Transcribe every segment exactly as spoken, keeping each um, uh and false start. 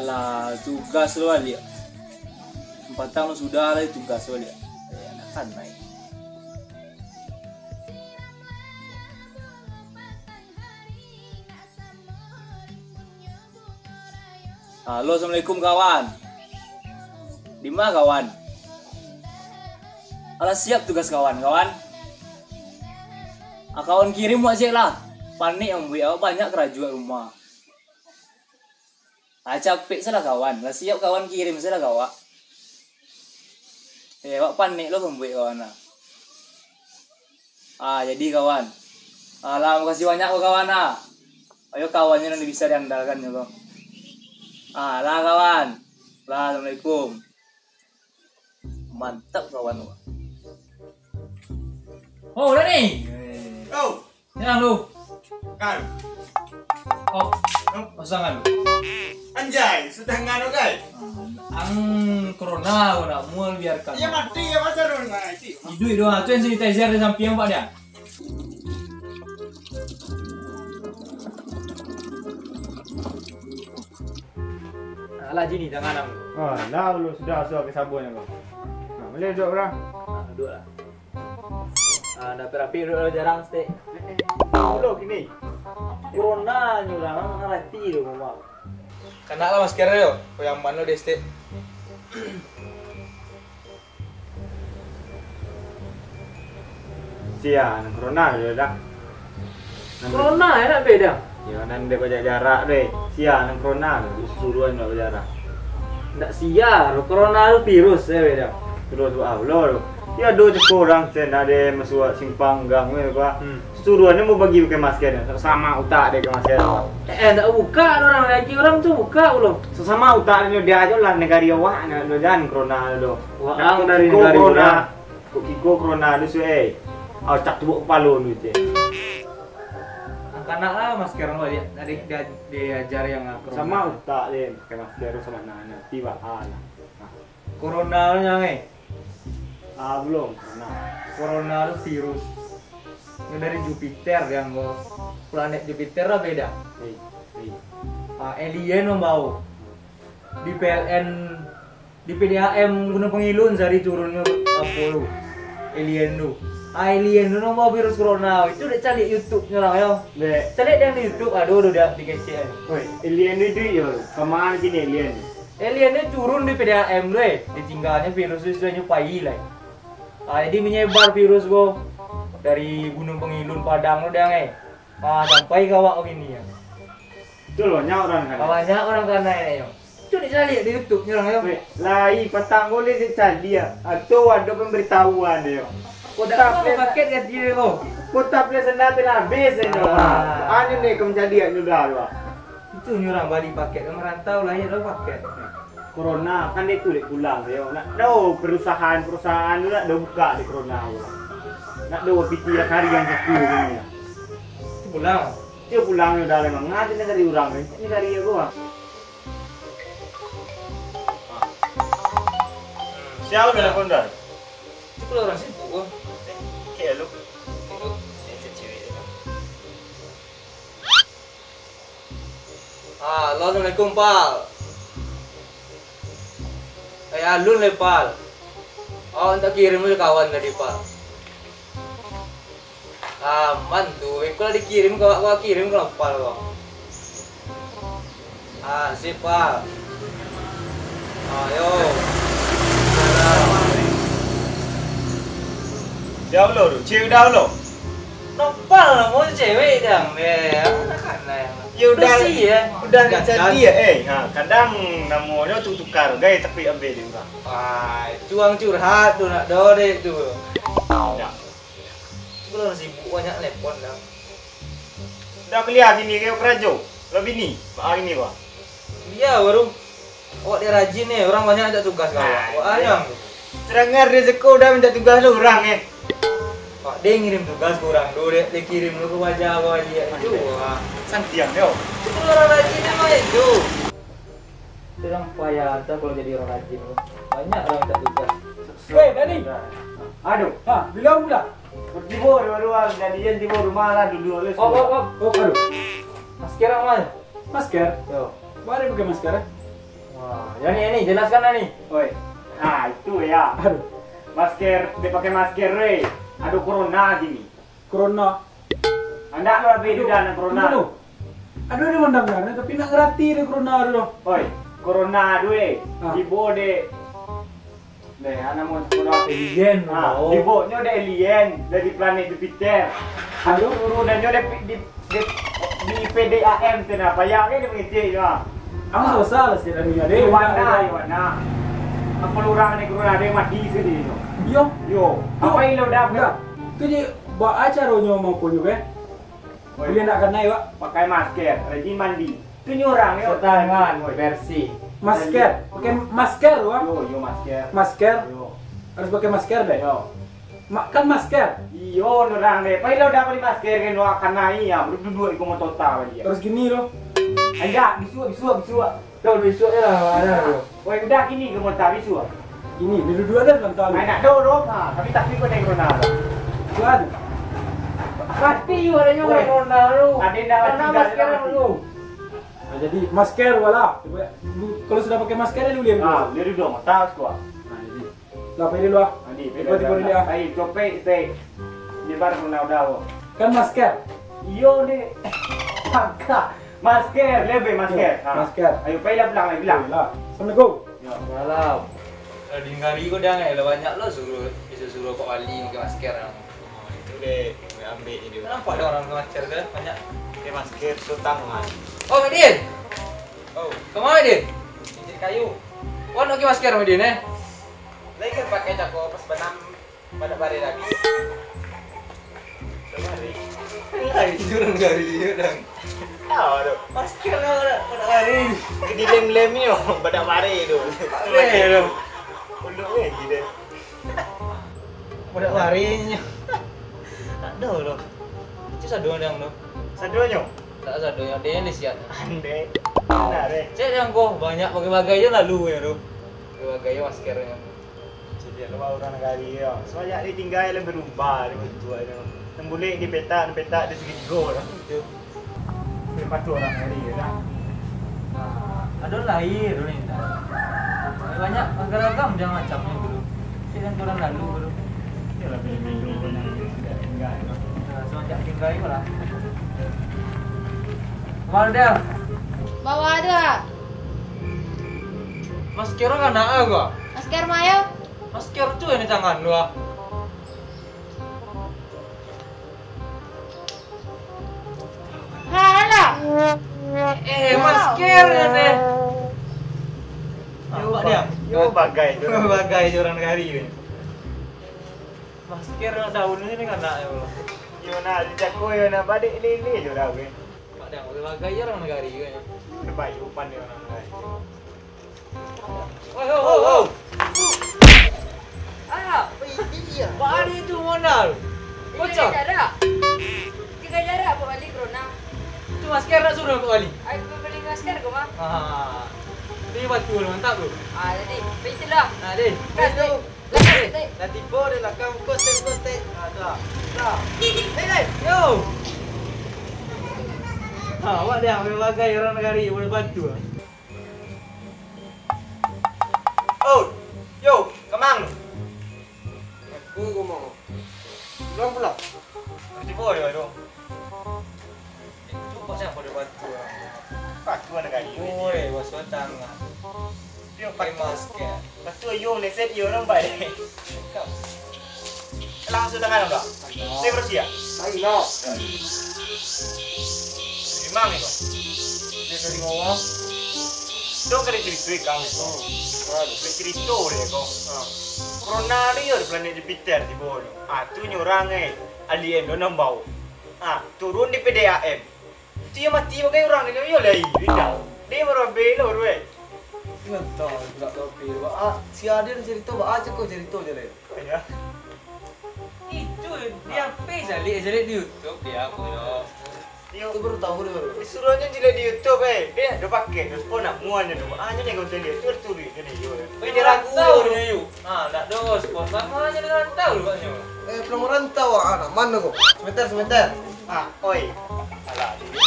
Alah, tugas lo baliak. Patang lo sudah lah tugas lo baliak. Eh, anak kanai. Halo, assalamualaikum kawan. Di ma kawan? Alah siap tugas kawan, kawan. Ah, kawan kirim wak ciek lah. Panek mambuek awak, banyak karajo kat rumah. Ah, capek salah kawan. Lah siap kawan kirim salah ka awak. Eh, awak panek lo mambuek kawan lah. Ah, jadi kawan. Alah, makasih banyak ko kawan ah. Ayo kawannyo nan bisa diandalkan nyo ko. Ah, lah kawan. Lah, assalamualaikum. Mantap kawan ko. Oh, udah nih. Oh, Tenang lu. Kan. Oh, pasangan. Anjay, sudah nganu, guys. Ang corona ko nak mual biarkan. Iya mati ya, masa corona itu. Iduik doang, tu yang sanitizer di samping pak dia. Alah jini jangan ang. Oh, lah lu sudah sudah ke sabun yang kau. Nah, boleh duduk orang. Nah, duduk lah. Ah, dah rapi-rapi duduk lah jarang stek. Duduk gini. Corona ni orang ngerti tu mama. Kena lah masker tu. Kau yang mana deh stek? Sia, nan corona tu dah. Corona ya nak beda. Ya, nan dia baca jarak deh. Sia, nan corona tu suruhan nak baca jarak. Ndak sia, corona tu virus ya beda. Terus buat apa lo tu? Ya do ceko orang sen ada masuk simpang gang ni apa. Hmm. Suruhan ni mau bagi pakai masker ni. Sama utak dia ke masker. Eh, eh, ndak buka orang lagi, orang tu buka belum. Sesama utak dia, dia aja lah negari awak nak lo jangan corona tu. Wah, nak ang dari kiko negara corona. Orang. Kok kiko corona tu su eh. Au cak tubuak kepala tu je. Angkanak lah masker lo dia. Tadi dia diajar yang corona. Sama utak dia pakai masker tu sama nanya. Tiba ah lah. Corona tu yang eh. Ah belum. Nah. Corona tu virus. Yang dari Jupiter yang ko. Planet Jupiter lah beda. Hei, hei. Ah, alien membawa. Di P L N, di P D A M Gunung Pengilun sari turunnyo apo tu? Alien tu. Ah, alien tu nambah virus corona. Itu dek caliak YouTube nyo lah yo. Dek. Caliak yang di YouTube ado tu dak dikecek. Woi, alien tu iduik yo. Kamaan kini alien tu? Alien tu turun di P D A M tu eh. Ditinggalnyo virus tu sudah nyo pai lah. Ah, jadi menyebar virus ko dari Gunung Pengilun Padang tu dang eh. Ah, sampai ka awak kini ya. Betul banyak orang kan. Banyak orang kana yo. Tu dicaliak di YouTube nyo orang yo. Weh, lai patang boleh dicaliak atau ado pemberitahuan yo. Kota Kota Pres- paket ka dia ko. Kota Pres senda tu lah habis yo. Ah. Anu ni kau mencaliak juga tu. Itu nyo orang bali paket ka merantau lah ya lo paket. Corona kan dia tu dek pulang yo. Nak tahu perusahaan-perusahaan tu nak dah buka di corona tu. Nak tahu piti hari yang satu ni. Pulang. Dia pulang ni dah memang. Ngadi negari orang ni. Ini dari aku ah. Siapa yang telepon dah? Itu kalau orang sibuk kok. Kayak lu. Itu, itu cewek itu. Ah, halo, assalamualaikum, Pal. Eh, alun le, Pal. Oh, mintak kirim dulu kawan tadi, Pal. Aman tu, iko lah dikirim ka awak, kirim ka lapal ko. Ah, sip, Pak. Ayo. Dah lo tu, cewek dah lo. Lapal lah, mau cewek dah, be. Anak-anak yang Ya udah, bersih, ya. Udah jadi ya, eh. Ha, kadang namonyo tu tukar, gai tapi ambil dia urang. Ah, itu ang curhat tu nak do dek tu. Ya. Bulan sibuk banyak telepon dah. Dah kuliah bini kau karajo. Lah bini, ah ini bah. Dia baru. Awak dia rajin ni, orang banyak minta tugas kau. Ah, wah, iya. Ayang. Terdengar dia seko dah minta tugas lu orang eh. Pak dia ngirim tugas ke orang tu, dia, dia kirim lu ke wajah kau aja. Itu wah. Santiang dia. Itu orang rajin memang itu. Itu orang payah, entah kalau jadi orang rajin tu. Banyak orang minta tugas. Weh, Dani! Aduh. Ha, bila pula? Tibo dua-dua, jadi jen tibo rumah lah dulu oleh. Oh, oh, oh, oh, aduh. Masker aman. Masker? Yo. Mari pakai masker eh. Ah, yo ni, yo ni, jelaskan lah ni. Oi. Ah, itu yo. Aduh. Masker, dek pakai masker, weh. Ado corona kini. Corona. Andak lo abih. Aduh, dudah nan corona. Aduh. Aduh, dia mandanga, tapi nak ngerti dia corona tu doh. Oi, corona tu, eh. Ah. Tibo dek. Deh, anak mau sekolah. Alien, ah, bro. Tibo nyo dek alien dari planet Jupiter. Aduh. Turunannyo dek di, di, di P D A M tu nah. Payah kan dia mengecek tu, ah. Kamu susah lah setiap hari ada. Iwana, Iwana. Apa lu orang ni corona ada mati sendiri tu? Yo. Yo. Apa yang lo dah? Enggak. Tu je, ba acara nyo mau punyo, eh? Buliah nak kanai, Wak? Pakai masker, rajin mandi. Tu nyo urang, yo. Cuci tangan, bersih. Masker, pakai masker, Wak? Yo, yo, masker. Masker? Yo. Harus pakai masker, deh? Yo. Ma-, kan masker? Iyo, urang, deh. Pai lah udah bali masker, kan, Wak, kanai, yo. Duduak iko motota bali, yo. Terus gini, lo. Anjak, bisuak, bisuak, bisuak. Tahu bisuak je lah, ada tu. Woi, udah gini ke mota bisuak? Ini, dia duduk ada dalam tahu. Ai, nak do, do. Ha, tapi tapi kau naik ronda tu. Tuan. Pasti you ada nyo. Woi. Ronda tu. Ada dah. Karena masker tu. Nah, jadi masker wala. Kalau sudah pakai masker, dia boleh duduk. Ah, boleh duduk. Mota sekuat. Nah, jadi. Lah, pai dulu, ah. Andi, tiba-tiba dulu, ah. Ai, copek, stek. Nyebar pun lah udah, oh. Kan masker? Iyo, ni. Masker. Masker, lebih masker. Iyo, ha. Masker. Ayo, pailah pulang, bilang. Yolah. Assalamualaikum. Yo. Salam. Lah, di hari ko dah, eh, lah banyak lo suruh, bisa suruh Pak Wali pakai masker, ah. Oh, itu deh, ambil ini. Kenapa ada orang pakai masker tu, banyak? Pakai masker, tutup tangan. Oh, Mak Din. Oh. Kemana, Din? Cincin kayu. Wah, nak pakai masker, Mak Din, eh? Lagi kan pakai cako pas banam badak bareh lagi. Badak bareh. Lai, jurang gari je, dang. Tahu tu. Masker lah badak, badak bareh. Di lem-lem ni, oh, badak bareh tu. Bareh tu. Pondok ni gila. Badak bareh nyo. Tak ada tu. Itu sado dang tu. Sadonyo? Tak sadonyo, dia yang disiat. Andai. Benar, eh. Cek yang kau banyak bagai-bagai je lalu ya tu. Bagai-bagai je masker yang. Ciliak lo urang nagari yo. Sebanyak ditinggai lah berubah dia bentuk dia. Nan bulek di petak, di petak di segitigo lah. Itu. Dia patuh urang nagari yo lah. Nah, ado lai tu ni. Banyak ragam-ragam je macamnyo dulu. Cik dan urang lalu dulu. Iyolah, pilih-pilih urang yang sudah tinggai lah. Nah, semenjak tinggai ko lah. Bawa dia. Bawa dia. Masker kan nak aku. Masker mayo. Masker tu yang di tangan tu, ah. Halah. Eh, masker ya, teh. Nampak dia? Yo, bagai tu. Bagai je urang nagari ni. Masker nak daun ni kan nak, ya Allah. Yo, nak dijako, yo, nak badik lele je dah, weh. Nampak dia, bagai je urang nagari, weh. Yo, baik, upan dia urang nagari. Oi, oi, oi, oi. Ah, iya. Bari tu modal. Kocak. Jaga jarak. Jaga jarak, Pak Wali, corona. Tu masker nak suruh Pak Wali. Ai, beli masker ko mah. Ah. Ni batu mantap tu. Ah, jadi, pergi situ lah. Ah, deh. Kas, deh. Lah tibo deh, lah kam kosek-kosek. Ah, tu lah. Dah. Hei, hei. Yo. Ha, awak dah, ambil bagai urang nagari, boleh bantu lah. Oh, yo, kamang. Aku ngomong. Pulang, pulang. Tibo dia tu. Itu kok siapa dia bantu lah? Bantu ada kali. Oi, basuh tangan. Yo, pakai masker. Lepas tu, yo, neset, yo, nampak deh. Langsung tangan, enggak? Saya bersih, ya? Ayo, no. Memang, ya, kok? Dia dari bawah. Tu kan dia cerita, kang, ya, kok? Dia cerita, dia, kok. Corona ni, ya, di planet Jupiter, di bawah, ni. Ah, tu nyo urang, eh. Alien, tu nambau. Ah, turun di P D A M. Itu yang mati bagai urang ni, yo lai, bida. Dia baru ambil lo, weh. Entah, tak tahu pi. Ah, si Adil cerita, ah, cakap cerita je lain. Ya. Itu di H P calik, calik di YouTube dia aku yo. Yo. Tu baru tahu dia baru. Disuruhnya calik di YouTube, eh. Dia ada pakai, dia pun nak muan dia tu. Ah, jadi kau calik, tu tulis jadi yo. Dia ragu tahu dia, yuk. Ah, tak ada sponsor. Mana dia rantau agaknyo. Eh, belum merantau, ah, nak mana kau? Sebentar, sebentar. Ah, oi. Alah, dia.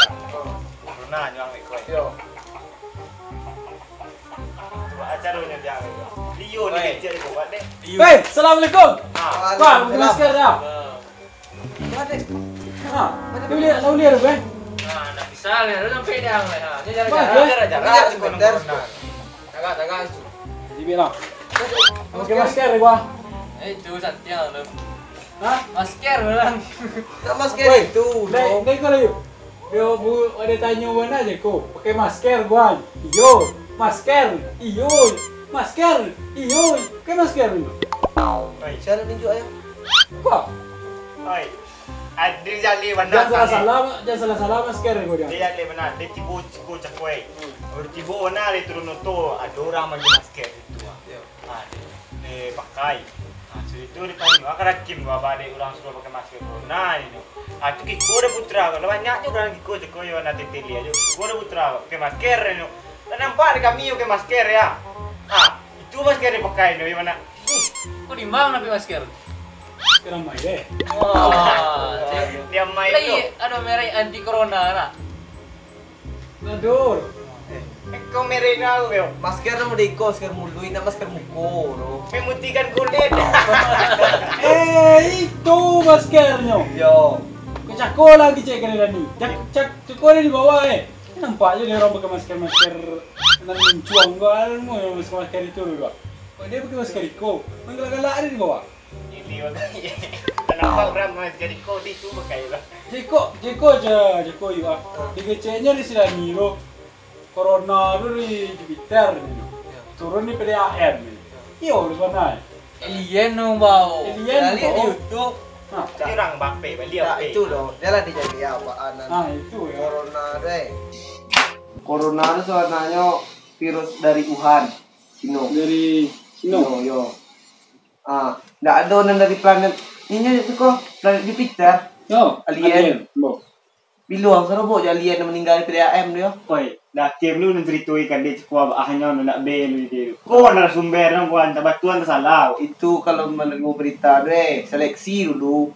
Corona nyo ang ikut. Yo. Caranya dia. Liyo ni kecil tu, buat deh. Hei, assalamualaikum. Ah. Wah, bukan masker dah. Ah. Ha, dia boleh, dia boleh tu, eh? Ah, nak pisah ni, lu sampai dia, ah. Dia jalan-jalan. Baik, eh? Jalan-jalan, jalan, jalan. Tagak, tagak, tu. Jadi, biar lah. Pakai masker, gua. Eh, itu, santai lah, lu. Ha? Masker, orang. Tak masker itu, dek, dek, kau lagi. Yo, bu, ada tanya mana je ko. Pakai masker, guan. Iyo, masker. Iyo, masker. Iyo, pakai masker ni. Oi, cara tunjuk ayo. Kau? Oi. Ada jali bana. Jangan salah-salah, jangan salah-salah masker ko dia. Dia jali bana. Dia tibo ciko cakoi. Baru tibo bana dia turun oto. Ada orang bagi masker itu. Ah, di, dipakai. Ah, sudah tu ditanyo, ah, ka Hakim, ba, ba, dek urang suruah pakai masker corona, ino. Ah, tu kiko dah putra, kalau banyak je urang kiko, cako yo, nak teteli ajo. Kiko dah putra, pakai masker, ino. Tak nampak di kami pakai masker, ya. Ah, itu masker dipakai, ino, di mana? Ih, kok di mana pakai masker? Sekarang mai, eh. Wah, dia mai tu. Lagi ada merek anti corona, nak? Aduh. Eh, kau merek nau, yo. Masker namo deko, masker muluik, nak masker muko, no. Memutihkan kulit. Eh, itu maskernyo. Yo. Kau cako lagi, cek, kena Dani. Cak, cak, cako ada di bawah, eh. Nampak je dia orang pakai masker-masker nan muncuang tu, anu, masker-masker itu tu. Kok dia pakai masker iko? Manggalak-galak ada di bawah. Ini orang. Kenapa orang masker iko di tu pakai lah? Jeko, jeko je, jeko yu ah. Digeceknyo di Silani tu. Corona tu di Jupiter ni. Turun di P D A M ni. Iyo, di sana. Alien tu, bau. Alien tu, bau. Di YouTube. Ha. Tapi orang bape bali. Tak, itu doh. Dia lah dijadi apa, anan. Nah, itu ya. Corona tu, eh. Corona tu sebenarnya virus dari Wuhan, Cino. Dari Cino? Cino, yo. Ah, ndak ado nan dari planet, inyo tu ko, planet Jupiter. Yo, alien. Alien, bo. Bilo ang sarobok jo alien nan maningga di P D A M tu yo. Oi, Dakim lu nan caritoi kan dek cakua baahnyo nan ndak be lu ide tu. Ko narasumber nan kuan, tak batuan tak salah. Itu kalau manunggu berita tu, eh, seleksi dulu.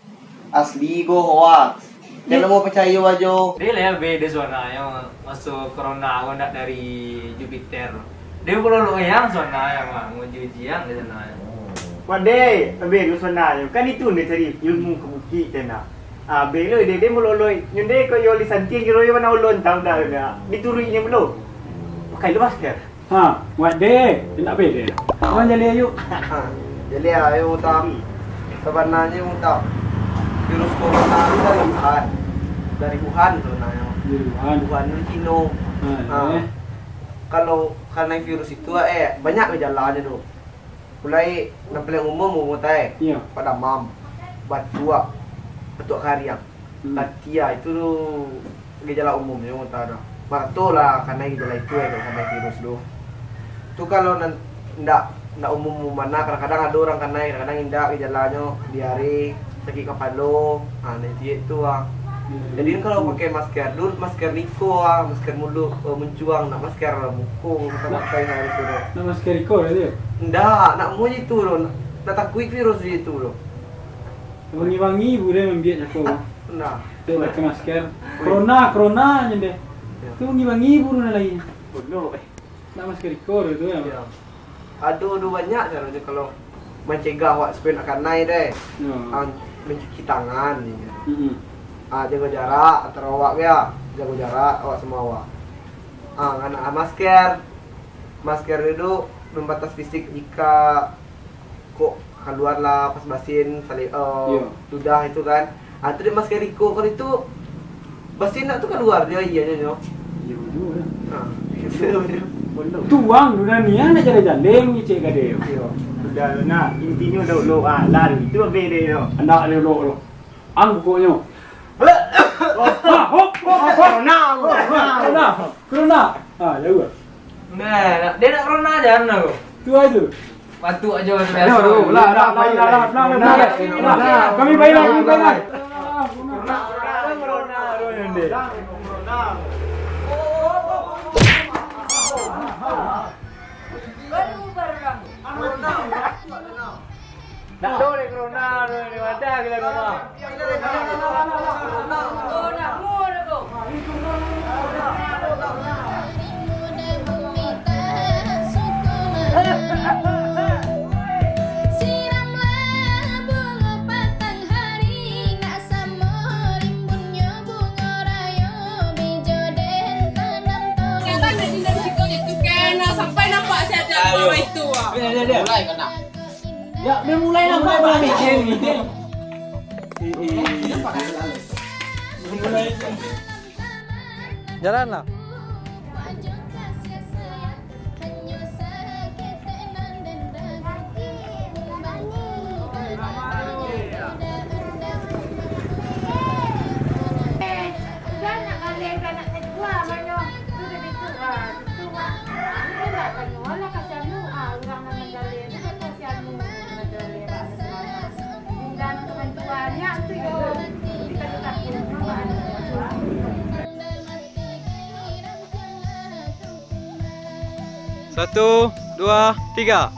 Asli ko hoax. Jan mau percayo ajo. Dia lah be dia suaranyo maso corona ko ndak dari Jupiter. Dia kalau yang suaranyo mah nguji-uji yang di sana. Wah deh, be lu suaranyo. Kan itu ndak cari ilmu ke bukit tenda. Ah, be lu deh, deh muloloi. Nyunde ko yo lisan tin kiro yo mana ulun tahu dah. Dituruinya belum. Pakai lu masker. Ha, buat deh, indak pede. Urang jaleh ayo. Ha, jaleh ayo utang. Sabananyo utang. Virus corona tu dari Wuhan. Dari Wuhan sabananyo. Dari Wuhan. Wuhan tu Cino. Ha, eh. Kalau kanai virus itu, eh, banyak gejalonyo tu. Mulai nan paling umum, umum tai. Iyo. Padamam, batuak, batuak kariang. Hmm. Katia itu tu gejala umumnyo, utah tu. Marato lah kanai gejala itu, eh, kalau kanai virus tu. Tu kalau nan, ndak, ndak umum-umum bana, kadang-kadang ado urang kanai, kadang-kadang indak gejalanyo, diare, sakik kapalo, ha, nan ciek tu ah. Hmm. Jadi kalau pakai masker, dulu masker niko ah, masker muluik, eh, muncuang, nak masker muko, mata-matai harus tu. Nak masker iko lah dia? Ndak, nak mau itu tu, nak, nak takuik virus itu tu. Wangi-wangi buliah mambiak cako. Nah. Dia pakai masker. Corona, corona je deh. Ya. Tu wangi-wangi buliah lain. Bodoh, eh. Nak masker iko tu ya. Ya. Ado, ado banyak caronyo kalau mancegah awak supaya nak kanai deh. Ya. Ah, mencuci tangan je. Mm-mm. Ah, jago jarak antaro awak ya. Jago jarak awak samo awak. Ah, ngana masker. Masker tu membatas fisik jika kok kaluar lah pas basin, sali-, eh, iyo, ludah itu kan. Ah, tu dek masker iko, kalau itu basin nak tu kaluar dia, iyo nyo. Iyo juo lah. Nah, itu nyo. Tuang tu dah ni, nak jaleh-jaleh ngecek ka dia. Iyo. Sudah tu nak, intinyo dah ulok, ah, lah itu habis dia tu. Andak dia ulok tu. Ang pokoknyo. Ah, hop, hop, hop. Corona, corona. Corona. Corona. Ah, jauh lah. Nah, dia nak corona aja, nah, tu. Tu aja. Batuk aja, biasa. Lah, lah, lah, lah, lah, lah, lah, lah. Kami baik lah, kami baik lah. Corona, corona, corona, corona. Nak tahu deh corona tu, ni wadah gila corona. Siramlah bungo patang hari, nak samo rimbunyo bungo rayo, bijo den tanam toro. Kelihatan dari situ je tu kan, sampai nampak saja bungo itu. Mulai kena. Ya, dah mulai lah, mulai, mulai. Jalan lah. Satu, dua, tiga.